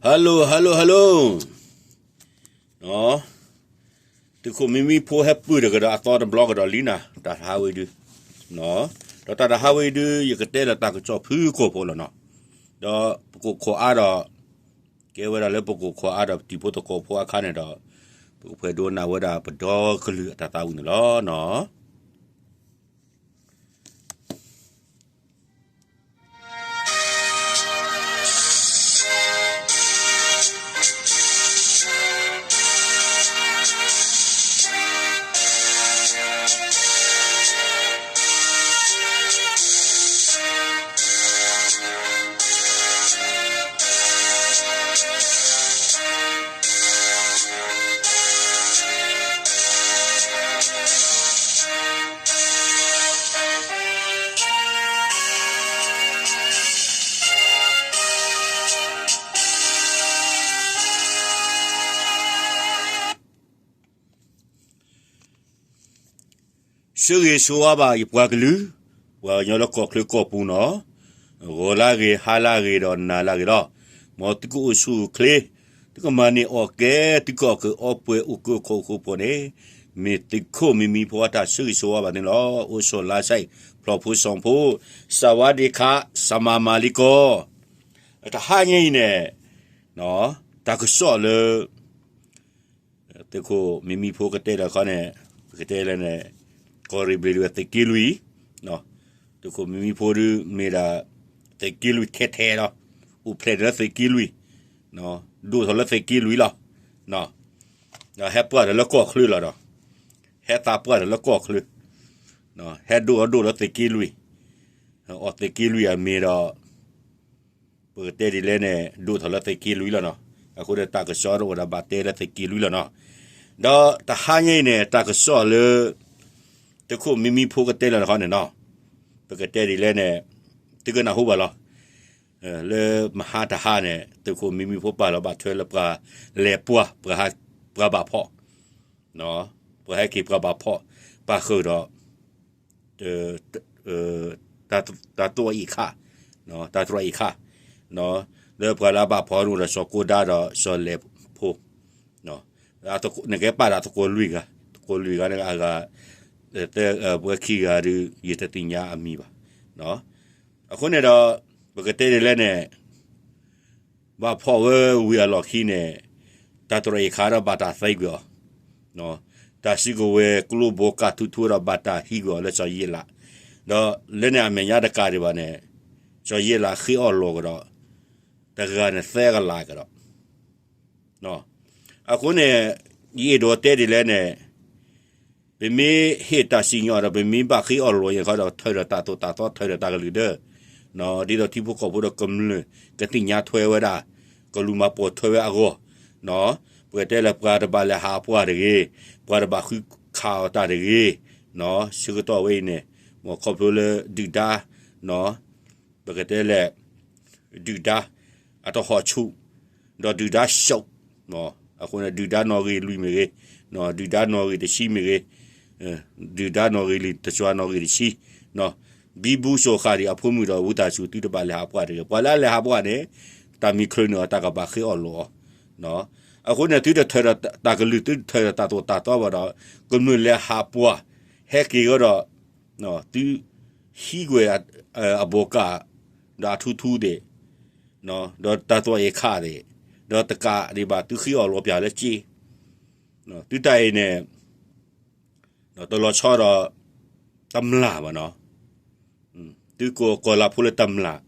Hello hello hello, သုးခိၣ်မံမံဖိဟဲပုၢ်တကဒီးအသီတဘျီကဒီးလံနၤ တၢ်တဟါဝဲဒု, ဒီးတၢ်တဟါဝဲဒု ယကတဲလၢတၢ်ကစီၣ်ဖုကိာ်ဖိလီၤနီၤ, ဒီးပကခိးအါဒီး ကဲဝဲဒၣ်လၢပကခိးအါဒီးပတံၤဖိသကိးဖိအခါန့ၣ်ဒီး ပကဖှဲးဒိကနၣ်ဝဲဒၣ်ပဒီကလုာ်အတၢ်သးဝံၣ်န့ၣ်လီၤနီၤ. ဆၢဂ့ၤဆၢဝါဘၣ်ယပှၤကလုာ်, ပှၤကညီလၢကီၢ်ချၢကီၢ်ပူၤနီၤ, ဂီၤလၢဂ့ၤ ဟါလၢဂ့ၤ ဒီးနၤလၢဂ့ၤလီၤ. မ်သုကအိၣ်ဆူၣ်အိၣ်ချ့, သုကမၤန့ၢ်အီၣ်ကဲ သုကအီၣ်ကၢအီပှဲၤအိၣ်ကၢခိၣ်ဃိဖိန့ၣ်, မ့ၢ်သုးခိၣ်မံမံဖိအတၢ်ဆၢဂ့ၤဆၢဝါဘၣ်န့ၣ်လီၤ. အိၣ်ဆီၣ်လါဆဲး ဖျီၣ်ဖိစီၤဖိ, စဝါဒ့ခး စမၤမၤလံကီၢ်, တဟါညါအံၤန့ၣ် တၢ်ကစီၣ်လၢ သုးခိၣ်မံမံဖိကတဲလၢခီန့ၣ်, ပကတဲလၢန့ၣ်, ကီၢ်ရ့ၣ်ဘျ့ၣ်ဒဝဲၢ်သုးက့လွံၢ်, သုးခိၣ်မံမံဖိဒုးမ့ၢ်ဒၣ် သုးက့လွံၢ်ထဲထဲလီၤ, အိၣ်ဖျဲၣ်ဒီးလၢသုးက့လွံၢ်, ဒိၣ်ထီၣ်လၢသုးက့လွံၢ်လီၤ, ဒီးဟဲပှၢ်ဒီးလၢကီၢ်ချၢလီၤဒီး, ဟဲသးပှၢ်ဒီးလၢကီၢ်ချၢ, ဟဲဒိၣ်အဒိၣ်လၢသုးက့လွံၢ်, အီၣ်သုးက့လွံၢ်အမ့ၢ်ဒီး ပကတဲဒ်လဲၣ်န့ၣ် ဒိၣ်ထီၣ်လၢသုးက့လွံၢ်လီၤနီၤ. အဃိန့ၣ် တၢ်ကစီၣ်တအိၣ်ဒီးဘၣ်တဲလၢသုးက့လွံၢ်လီၤနီၤ. ဒီးတဟါညါအံၤန့ၣ် တၢ်ကစီၣ်လၢ သုးခိၣ်မံမံဖိကတဲလၢနခီန့ၣ်နီၤ, ပကတဲဒ်လဲၣ်န့ၣ် သုကနၢ်ဟူဘၣ်လီၤ. လၢမဟါတဟါန့ၣ် သုးခိၣ်မံမံဖိပာ်လီၤဘၣ်ထွဲလၢပှၤလဲၤပှၢ် ပှၤဘၣ်ဖီၣ် ပှၤဟဲက့ၤပှၤဘၣ်ဖီၣ် ပာ်ဃုာ်ဒီး တၢ်တြီၣ်အံၤခါ, တၢ်တြီၣ်အံၤခါ, လၢပှၤလၢအဘၣ်ဖီၣ်န့ၣ်ဒီးစီၤကိဒါဒီးစီၤလဲၤဖိ, နကဲပာ်ဒီးသကိးလွံၢ်ဂၤ, သကိးလွံၢ်ဂၤန့ၣ်အဂၤ, ပှဲၤခံဂၤဒီး ယတသ့ၣ်ညါအမံၤဘၣ်. အဃိန့ၣ်ဒီး ပကတဲဒ်လဲၣ်န့ၣ် ဘၣ်ဖီၣ်ဝဲဝံၤအလီၢ်ခံန့ၣ် တၢ်တြီၣ်အံၤခါဒီးဘၣ်တၢ်သံကွံာ်အီၤ, တၢ်စုကဝဲၤကျိဘိကၢ်ထူထူဒီးဘၣ်တၢ်ဟံးကွံာ်အီၤလၢစီၤယ့လး, ဒီးလၢန့ၣ်အမဲာ်ညါတကးဒံးဘၣ်န့ၣ် စီၤယ့လးဃ့အီၣ်လီၤကဒီး, တဂၤန့ၣ်သၢကလးကဒီး အဃိန့ၣ် ယအဲၣ်ဒိးတဲဒ်လဲၣ်န့ၣ် ပမ့ၢ်ဟ့ၣ်တၢ်စံၣ်ညီၣ်ဒီး ပမ့ၢ်ဘၣ်ဃ့အီၣ်လီၤယဲၢ်ခီဒီး ထုးဒီးတၢ်သိၣ်တၢ်သီ ထုးဒီးတၢ်ကလုၢ်ဒၢ, ဒ်သိးထံဖိကီၢ်ဖိဒီးကမျၢၢ် ကသ့ၣ်ညါထွဲဝဲဒၣ်, ကလူၤမၤပိာ်ထွဲဝဲအဂီၢ်, ပကတဲလၢပှၤတဘၣ်လဲၤဟးပှၢ်တဂ့ၤ, ပှၤတဘၣ်ဃုခးအီၣ်တၢ်တဂ့ၤ, ဆၢကတီၢ်ဝဲအံၤန့ၣ် မ်ခီဖျိလၢဒုၣ်ဒါ ပကတဲလဲၣ် ဒုၣ်ဒါ အတဟီၣ်ဆူၣ်, ဒီးဒုၣ်ဒါဆူၣ်, အဃိန့ၣ် ဒုၣ်ဒါနီၣ်ဂံၢ်လွံၢ်မ့ၢ်ဂ့ၤ, ဒုၣ်ဒါနီၣ်ဂံၢ်တဆံမ့ၢ်ဂ့ၤ, ဒုၣ်ဒါနီၣ်ဂံၢ်လွံၢ် တစွၤနီၣ်ဂံၢ်တဆံ, ဘံဘူစိာ်ဃာ်ဒံးအဖိမုၣ်ဒီးဝံသးစူၤ သုတဘၣ်လဲၤဟးပှၢ်တဂ့ၤ, ပှၤလၢအလဲၤဟးပှၢ်န့ၣ် တၢ်မံၤချုးန့ၢ်အီၤ တၢ်ကဘၣ်ဃ့အီၣ်လီၤအီၤ, အဃိန့ၣ် သုတထုးဒီးတၢ်ကလုၢ် သုတထုးဒီးတၢ်သိၣ်တၢ်သီဘၣ်ဒီး ကမျၢၢ်လဲၤဟးပှၢ် ဟဲက့ၤကဒီး သုဟံးကွံာ်အဘိးကၢ် ဒီးအထူထူသ့ၣ်, ဒီးတၢ်သွီၣ်အံၤခးသ့ၣ်, ဒီးတကးဒံးဘၣ်သုဃ့အီၣ်လီၤပၠးလၢစ့, သုတၢ်အံၤန့ၣ် တလီၤဆီဒီး တမျၢ်ဘၣ်နီၤ, သုကိးကီၢ်လၤဖိလၢတမျၢ်,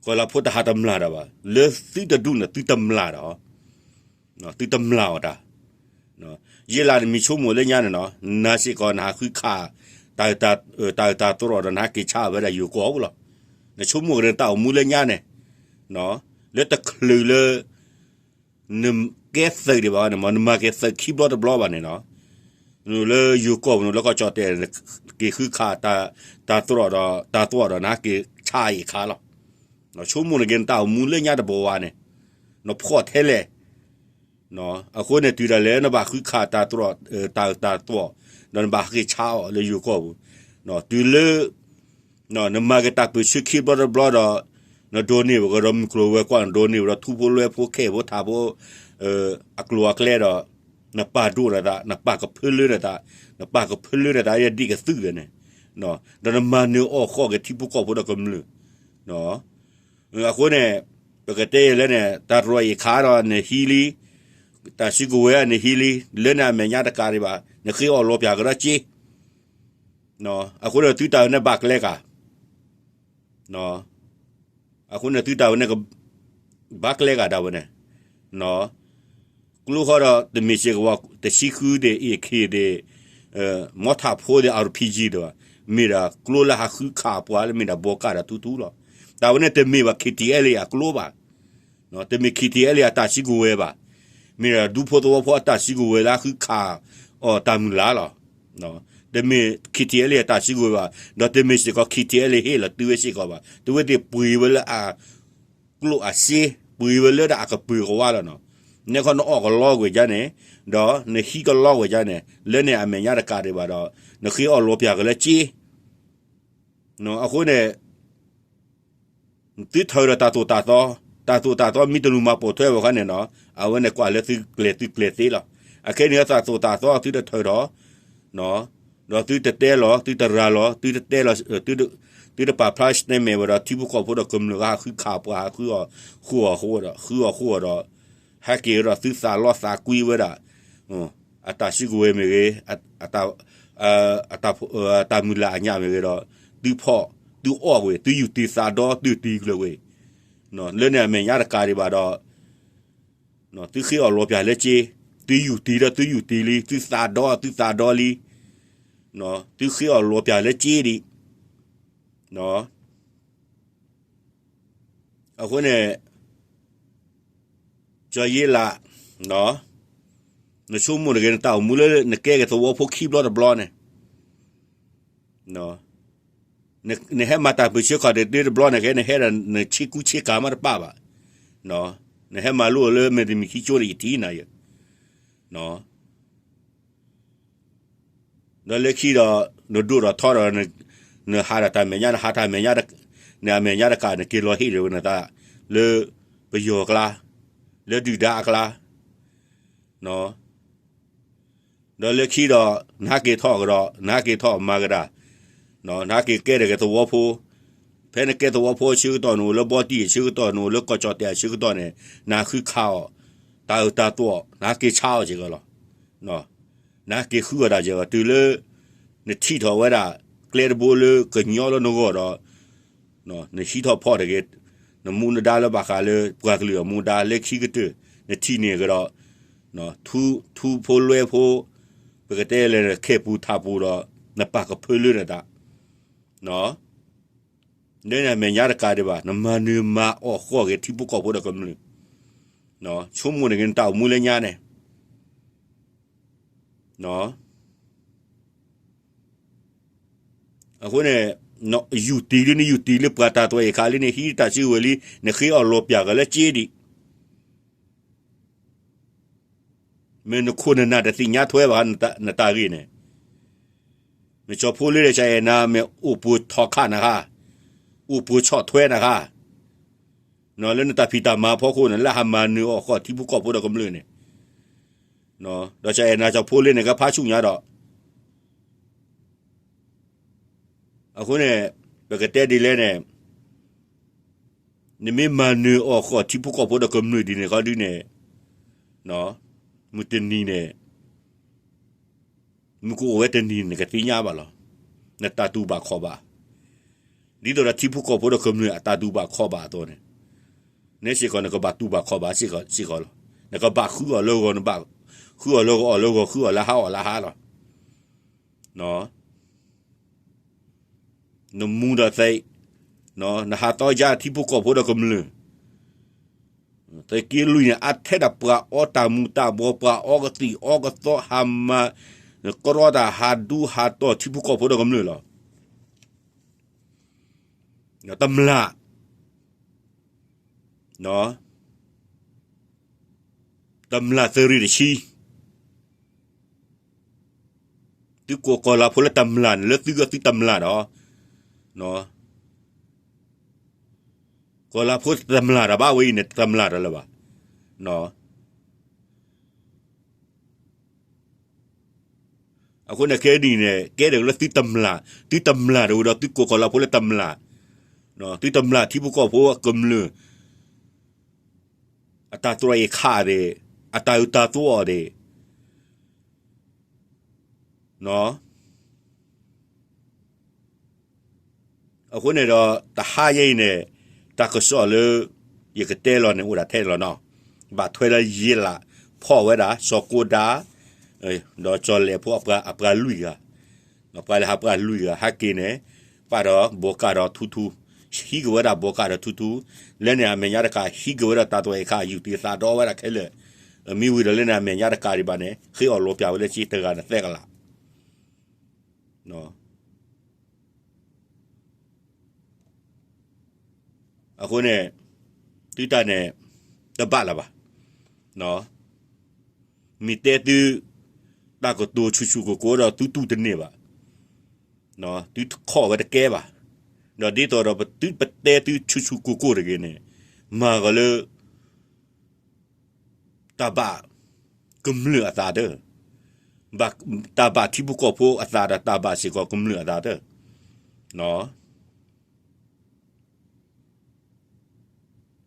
ကီၢ်လၤဖိတဟးတမျၢ်ဒီးဘၣ်, လၢသုတဒူၣ်န့ၣ် သုတမျၢ်ဒီး သုတမျၢ်အီၤတၢ်, ယ့လးနမ့ၢ်ဆိကမိၣ်လၢညါန့ၣ်နီၤ, နၤစ့ၢ်ကီးနဟးဃုခး တၢ်အုၣ်တၢ်သီၣ်ဒီးနဟးက့ၤဆါဝဲဒၣ်ယိၤကီၢ်ပူၤလီၤ, နဆိကမိၣ်က့ၤနတၢ်အိၣ်မူလၢညါန့ၣ်, လၢတချုးလၢ နကဲသုးဒံးဘၣ်န့ၣ် မ့ၢ်နမၤက့ၤသုးခံဘျီတဘျီဘၣ်န့ၣ်နီၤ, နလၢယိၤကီၢ်ပူၤန့ၣ် လၢကီၢ်ကၠီၣ်တဲာ် က့ၤဃုခး တၢ်သီၣ်ဒီး တၢ်သီၣ်ဒီး နဟးက့ၤဆါအံၤခါလီၤ, ဆိကမိၣ်နက့ၤနတၢ်အိၣ်မူလၢညါတဘိဝါန့ၣ်, နဖှီၣ်ထဲလဲၣ်, အဃိန့ၣ် တုၤဒၣ်လဲာ်နဘၣ်ဃုခးတၢ်သီၣ် တၢ်အုၣ်တၢ်သီၣ် ဒီးနဘၣ်ဟးက့ၤဆါအီၤလၢယိၤကီၢ်ပူၤ, တုၤလၢ နမၤက့ၤတၢ်ပၢၢ်ဆၢခံဘျီတဘျီဒီး နဒိးန့ၢ်ဝဲကဒီးမုၢ်ကျိၤဝဲၤကွာ် နဒိးန့ၢ်ဝဲဒီးထူဖိလွဲဖိခဲဖိထးဖိ အကျိၤအကျဲဒီး နပာ်ဒိၣ်နသး နပာ်ကဖၢလၢနသး နပာ်ကဖၢလၢနသးဒ်ကသုၣ်ဒီးန့ၣ် ဒီးနမၤနၢၤအီၣ်ဃီၣ်က့ၤထံဖိကီၢ်ဖိဒီးကမျၢၢ် အဃိန့ၣ် ပကတဲယဲၢ်လၢန့ၣ် တၢ်တြီအံၤခါဒီးနဟံးလံ တၢ်စုကဝဲၤနဟံးလံ လၢန့ၣ်အမဲာ်ညါတကးဒံးဘၣ် နဃ့အီၣ်လီၤပၠးကဒီးစ့ အဃိန့ၣ်သုတၢ်ဝဲန့ၣ်ဘၣ်ကျဲကၤ အဃိန့ၣ်သုတၢ်ဝဲန့ၣ် ဘၣ်ကျဲကၤတၢ်ဝဲန့ၣ် ကျိဃီဒီးတမ့ၢ်စ့ၢ်ကီး တဆံဃုဒ့ၣ် AK ဒ့ၣ် မီထးဖိဒ့ၣ် RPG ဒ့ၣ်ဘၣ် မ့ၢ်ဒၣ်ကျိလၢဟးဃုခးပှၤလၢမ့ၢ်ဒၣ်ဘီကၢ်ဒီးထူထူလီၤ. တၢ်ဝဲန့ၣ်တမ့ၢ်ဘၣ် KTLA အကျိဘၣ် တမ့ၢ် KTLA အတၢ်စုကဝဲၤဘၣ်. မ့ၢ်ဒၣ်ဒူဖိသဝီဖိအတၢ်စုကဝဲၤလၢအဃုခးအီၣ်တၢ်မုၢ်လၢ်လီၤ. တမ့ၢ် KTLA အတၢ်စုကဝဲၤဘၣ်, ဒီးတမ့ၢ်စ့ၢ်ကီး KTLA ဟ့ၣ်လီၤသုဝဲစ့ၢ်ကီးဘၣ်. သုဝဲသ့ၣ်ပှ့ၤဝဲလၢအကျိၣ်အစ့, ပှ့ၤဝဲလၢဒၣ်အကပၢၤကဝါလီၤနီၤ. နဲခီနအီၣ်ကလီကွံာ်ဒ်န့ၣ်, ဒီးနဟံးကလီကွံာ်ဒ်န့ၣ်, လၢန့ၣ်အမဲာ်ညါတကးဒံးဘၣ်ဒီး, နဃ့အီၣ်လီၤပၠးကလၢစ့ အဃိန့ၣ် သုထၢဒီးတၢ်သိၣ်တၢ်သီ, တၢ်သိၣ်တၢ်သီမ့ၢ်တလူၤမၤပိာ်ထွဲဝဲခီန့ၣ်နီၤ, အဝဲန့ၣ်ကွၢ်လၢသုကျဲၤသုကျဲၤသ့လီၤ. အခဲအံၤန့ၣ်တၢ်သိၣ်တၢ်သီသုတထၢဒီး, ဒီးသုတတဲလီၤ, သုတရၤလီၤ, သုတတဲလီၤ, သုတပာ်ဖျါ statement ဝဲဒီးထံဖိကီၢ်ဖိဒီးကမျၢၢ်ဂၤဃုခးပှၤဃုအီၣ်ဃုအီၣ်ဃုအီၣ်ဒီး, ဃုအီၣ်ဃုအီၣ်ဒီး, ဟဲက့ၤဒီးသုသးလီသးကွံဝဲဒၣ် အတၢ်စုကဝဲၤမ့ၢ်ဂ့ၤ, အတၢ်မုၢ်လၢ်အညၣ်မ့ၢ်ဂ့ၤဒီး, သုဖီၣ်, သုအီၣ်ကွံာ်, သုယူၢ်တံၢ်သးဒီ, သုတံၢ်ကျၢၤကွံာ်, လၢန့ၣ်အမဲာ်ညါတကးဒံးဘၣ်ဒီး, သုဃ့အီၣ်လီၤပၠးလၢစ့, သုယူၢ်တံၢ်ဒီးသုယူၢ်တံၢ်လံ, သုသးဒီသုသးဒီလံ, သုဃ့အီၣ်လီၤပၠးလၢစ့ဒံး အဃိန့ၣ်, ကၠီယ့လး, နဆိကမိၣ်တဂ့ၤ နတၢ်အိၣ်မူလၢနကဲက့ၤသဝီဖိခံဘျီတဘျီန့ၣ်, နဟဲမၤတၢ်ပၢၢ်ဆၢခီၣ်ဒ့တဘျီန့ၣ်က့ နဟဲဒီးနဆ့ကူဆ့ကၤမးတပၣ်ဘၣ်, နဟဲမၤလိလၢမဲာ်တမံၤခံကၠိန့ၣ်ယထံၣ်နၤယ ဒီးလၢခံဒီး, နဒိၣ်ဒီးထီဒီး, နဟးဒီးတၢ်မဲာ်ညါ နဟးတၢ်မဲာ်ညါ, နအမဲာ်ညါတကး နက့ၤလီၤဟ့ၣ်ဒံးဝဲနသး, လၢပယီၤအကျါ, လၢဒုၣ်ဒါအကျါ, ဒီးလၢခံဒီး, နဟးက့ၤထီၣ်ကဒီး, နဟးက့ၤထီၣ်မၤကဒါ, နဟးက့ၤကဲထီၣ်က့ၤသဝီဖိ, ဖဲနကဲသဝီဖိအဆၢကတီၢ် နအိၣ်လၢဘီတံၢ်အဆၢကတီၢ် နအိၣ်လၢကီၢ်ကၠီၣ်တဲၣ်အဆၢကတီၢ်န့ၣ်, နဟးဃုခးအီၣ်, တၢ်အၢတၢ်သီ, နဟးက့ၤဆါအီၣ်စ့ၢ်ကီးလီၤ. နဟးက့ၤဃုအီၣ်တၢ်စ့ၢ်ကီး တုၤလၢ, နထံၣ်ထီၣ်ဝဲဒၣ်, ကျဲတဘိလၢကညီလၢနဂီၢ်ဒီး, နဟံးထီၣ်ဖီၣ်တဂ့ၤ, နမူနဒါလၢဘၣ်ဃးလၢပှၤကလုာ်အမူဒါလၢခံကတၢၢ်, နထံၣ်န့ၢ်ကဒီး, ထူဖိလွဲဖိ, ပကတဲလၢခဲပူၤထးပူၤဒီး, နပာ်ကဖၢလၢနသး, လၢန့ၣ်အမဲာ်ညါတကးဒံးဘၣ် နမၤနၢၤမၤအီၣ်ဃီၣ်က့ၤထံဖိကီၢ်ဖိဒီးကမျၢၢ်, ဆိကမိၣ်န့ၣ်ဂ့ၤ နတၢ်အိၣ်မူလၢညါန့ၣ် အဃိန့ၣ်, ယူၢ်တံၢ်လံ နယူၢ်တံၢ်လံ ပှၤတၢ်သွဲၣ်အံၤခါလံန့ၣ် ဟံးတၢ်စုကဝဲၤလံ နဃ့အီၣ်လီၤပၠးကလၢစ့ဒံး, မ့ၢ်နခိၣ်နနၢ်တသ့ၣ်ညါထွဲဘၣ် နတၢ်ဂ့ၢ်န့ၣ်, မ့ၢ်ကၠီဖိလ့ဒီးကၠီအဲၣ်နၤ မ့ၢ်အိၣ်ပှိၤထီၣ်ခးနၤခါ, အိၣ်ပှိၤဆီၣ်ထွဲနၤခါ, လၢနတၢ်ဖံးတၢ်မၤအဖီခိၣ်န့ၣ် လၢဟးမၤနၢၤအီၣ်ဃီၣ်ထံဖိကီၢ်ဖိဒီးကမျၢၢ်န့ၣ်, ဒီးကၠီအဲၣ်နၤကၠီဖိလ့န့ၣ် ကဖးဆူၣ်ညါဒီး အဃိန့ၣ်, ပကတဲဒ်လဲၣ်န့ၣ်, နမ့ၢ်မၤနၢၤအီၣ်ဃီၣ်ထံဖိကီၢ်ဖိဒီးကမျၢၢ်ဒ်န့ၣ်ခီဒုန့ၣ်, မုၢ်တနံၤန့ၣ်, မုၢ်ကအိၣ်ဝဲတနံၤန့ၣ် နကသ့ၣ်ညါဘၣ်လီၤ. နတၢ်တူၢ်ဘၣ်ခီၣ်ဘၣ်, ဒ်သိးဒီးထံဖိကီၢ်ဖိဒီးကမျၢၢ်အတၢ်တူၢ်ဘၣ်ခီၣ်ဘၣ်အသိးန့ၣ်, နဲစ့ၢ်ကီးနကဘၣ်တူၢ်ဘၣ်ခီၣ်ဘၣ်စ့ၢ်ကီးလီၤ. နကဘၣ်ဃုအီၤလၢဂီၤ နဘၣ်ဃုအီၤလၢဂီၤ အီၣ်လၢဟါ အီၣ်လၢဟါလီၤ. နမူဒီးသ့, နဟးသီယါထံဖိကီၢ်ဖိဒီးကမျၢၢ်, သုးက့လွံၢ်န့ၣ် အါထဲဒၣ်ပှၤအီတၢ်မူၤတၢ်ဘှီး ပှၤအီကသံၣ်အီကသီ ဟးမၤ, ကရီတၢ်ဟးဒူဟးတီၢ်ထံဖိကီၢ်ဖိဒီးကမျၢၢ်လီၤ. တမျၢ် တမျၢ်သုးရ့ၣ်တဆံ, သုကိးကီၢ်လၤဖိလၢတမျၢ်န့ၣ် လၢသုဂီၢ်သုတမျၢ်ဒီး, လၢ ကီၢ်လၤဖိတမျၢ်တၢ်ဘၣ်ဝဲအံၤန့ၣ် တမျၢ်တၢ်လၢၤဘၣ်. အဃိန့ၣ်ခဲအံၤန့ၣ် ကဲဒၣ်လၢသုတမျၢ်, သုတမျၢ်တဝံၤဒီးသုကိးကီၢ်လၤဖိလၢတမျၢ်, သုတမျၢ်ထံဖိကီၢ်ဖိအကမျၢၢ် အတၢ်တြီအ့ၣ်ခးသ့ၣ်, အတၢ်အုၣ်တၢ်သီအီၤသ့ၣ် အဃိန့ၣ်ဒီး တဟါယဲအံၤန့ၣ် တၢ်ကစီၣ်လၢ ယကတဲလီၤန့ၣ် အိၣ်ဒၣ်ထဲန့ၣ်လီၤနီၤ. ဘၣ်ထွဲလၢယ့လး ဖီၣ်ဝဲဒၣ် စီၤကိဒါ ဒီးကၠီၤလဲၤဖိအပှၤလွံၢ်ဂၤ, ပှၤလဲၤဟးပှၤလွံၢ်ဂၤ ဟဲက့ၤန့ၣ် ပာ်ဒီးဘိးကးဒီးထူထူ, ဟံးက့ၤဝဲဒၣ်ဘိးကးဒီးထူထူ, လၢန့ၣ်အမဲာ်ညါတကး ဟံးက့ၤဝဲဒၣ်တၢ်တြီအ့ၣ်ခး အယူၢ်တံၢ်သးဒီဝဲဒၣ်ခဲလၢာ်, မ့ၢ်ဝံၤဒီးလၢန့ၣ်အမဲာ်ညါတကးဒံးဘၣ်န့ၣ် ဃ့အီၣ်လီၤပၠးဝဲလၢက့တဂၤန့ၣ်သၢကလး အဃိန့ၣ် သုတၢ်န့ၣ် တဘၣ်လၢၤဘၣ်. မ့ၢ်တဲသု တၢ်ကတိၤဆူၣ်ဆူၣ်ကိၢ်ကိၢ်ဒီးသုတူၢ်တန့ၢ်ဘၣ်. သုခိးဝဲတကဲဘၣ်. ဒီးဒ်သိးဒီးသုပတဲသုဆူၣ်ဆူၣ်ကိၢ်ကိၢ်တဂ့ၤန့ၣ် မၤဂီၤလၢ တၢ်ဘၣ် ကမျၢၢ်အသးတၢ်, တၢ်ဘၣ်ထံဖိကီၢ်ဖိအသးဒီး တၢ်ဘၣ်စ့ၢ်ကီးကမျၢၢ်အသးတၢ်.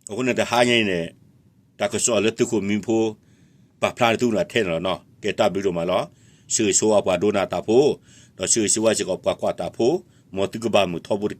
အဃိန့ၣ်တဟါညါအံၤန့ၣ် တၢ်ကစီၣ်လၢသုးခိၣ်မံဖိ ပာ်ဖျါထီၣ်သုန့ၣ်ထဲန့ၣ်လီၤနီၤ. ကဲတၢ်ဘျုးဒိၣ်မးလီၤ. ဆၢဂ့ၤဆၢဝါပှၤဒိကနၣ်တၢ်ဖိ, ဒီးဆၢဂ့ၤဆၢဝါစ့ၢ်ကီးပှၤကွၢ်တၢ်ဖိ, မ်သုကဘၣ်မုာ်ထီဘိတက့ၢ်.